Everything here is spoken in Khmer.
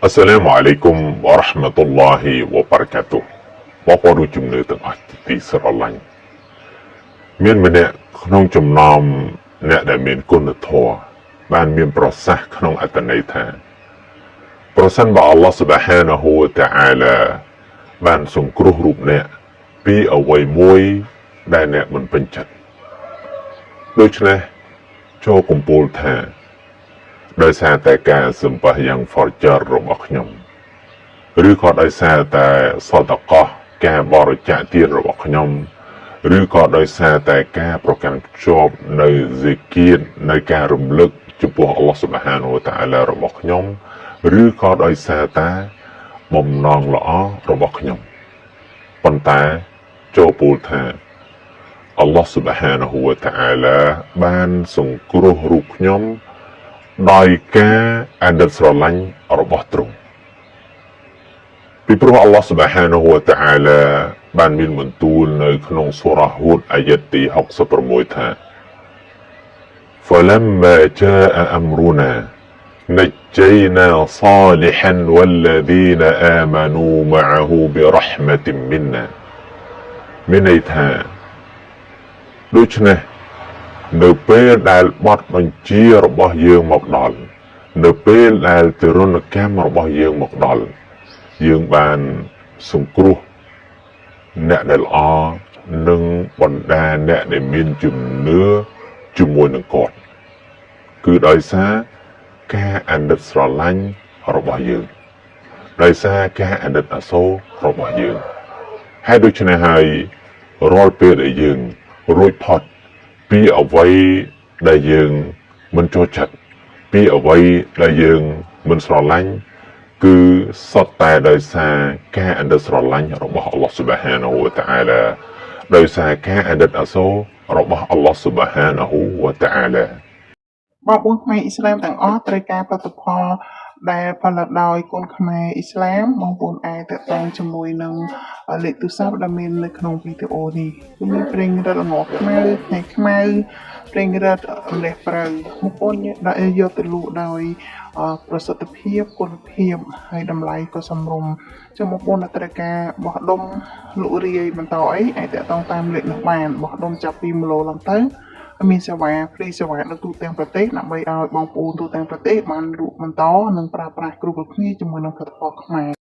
السلام عليكم ورحمة الله وبركاته បងប្អូនរួមជំនឿទាំងអស់ជាទីស្រឡាញ់មានម្នាក់ក្នុងចំណោមអ្នកដែលមានគុណធម៌បានមានប្រសាសន៍ក្នុងអត្ថន័យថា ប្រសិនបើអល់ឡោះسبحانه وتعالى បានសង្គ្រោះរូបអ្នកពីអ្វីមួយដែលអ្នកមិនពេញចិត្តដូច្នេះចូរកុំពោលថា ដោយសារតែការសម្បាយ៉ាងហ្វរចររបស់ខ្ញុំ ឬក៏ដោយសារតែសតកោះការបរិច្ចាគទានរបស់ខ្ញុំ ឬក៏ដោយសារតែការប្រកាន់ភ្ជាប់នៅហ្សិគៀតនៅការរំលឹកចំពោះអល់ឡោះسبحانه وتعالى របស់ខ្ញុំ ឬក៏ដោយសារតែបំណងល្អរបស់ខ្ញុំប៉ុន្តែចូរពោលថាអល់ឡោះسبحانه وتعالى បានសង្គ្រោះរូបខ្ញុំ ដោយការអាណិតស្រឡាញ់របស់ទ្រង់ពីព្រោះអល់ឡោះسبحانه وتعالى បានមានបន្ទូលនៅក្នុងសូរ៉ាហ៊ូដអាយ៉ាតទី66ថា فلما جاء أمرنا نجينا صالحا والذين آمنوا معه برحمة منا មានន័យថាដូច្នេះ នៅពេលដែលបទបញ្ជារបស់យើងមកដល់នៅពេលដែលទរណកម្មរបស់យើងមកដល់យើងបានសង្គ្រោះអ្នកដែលល្អនិងបណ្ដាអ្នកដែលមានជំនឿជាមួយនឹងគាត់គឺដោយសារការអាណិតស្រឡាញ់របស់យើងដោយសារការអាណិតអាសូររបស់យើងហើយដូច្នេះហើយរាល់ពេលដែលយើងរួចផុត ពីអ្វីដែលយើងមិនចូលចិត្តពីអ្វីដែលយើងមិនស្រឡាញ់គឺសុទ្ធតែដោយសារការអាណិតស្រឡាញ់របស់អល់ឡោះسبحانه وتعالى ដោយសារការអាណិតអាសូររបស់អល់ឡោះسبحانه وتعالى បងប្អូនខ្មែរអ៊ីស្លាមទាំងអស់ត្រូវការផលិតផលដែលផលិតដោយកូនខ្មែរអ៊ីស្លាមបងប្អូនអាចទាក់ទងជាមួយនឹងលេខទូរស័ព្ទដែលមាននៅក្នុងវីដេអូនេះគឺមានប្រេងរឹតល្ងខ្មៅថ្ងៃខ្មៅប្រេងរឹតម្រះព្រៅបងប្អូនដាក់យកទៅលក់ដោយប្រសិទ្ធភាពគុណភាពហើយតម្លៃក៏សមរម្យចឹងបងប្អូនដែលត្រូវការបោះដុំលក់រាយបន្តអីអាចទាក់ទងតាមលេខនោះបានបោះដុំចាប់ពី1ឡូឡើងទៅ មានសេវា free សេវានៅទូទាំងប្រទេសដើម្បីឲ្យបងប្អូនទូទាំងប្រទេសបានលក់បន្តនិងប្រើប្រាស់គ្រប់គ្នាជាមួយនឹងផលិតផលខ្មែរ។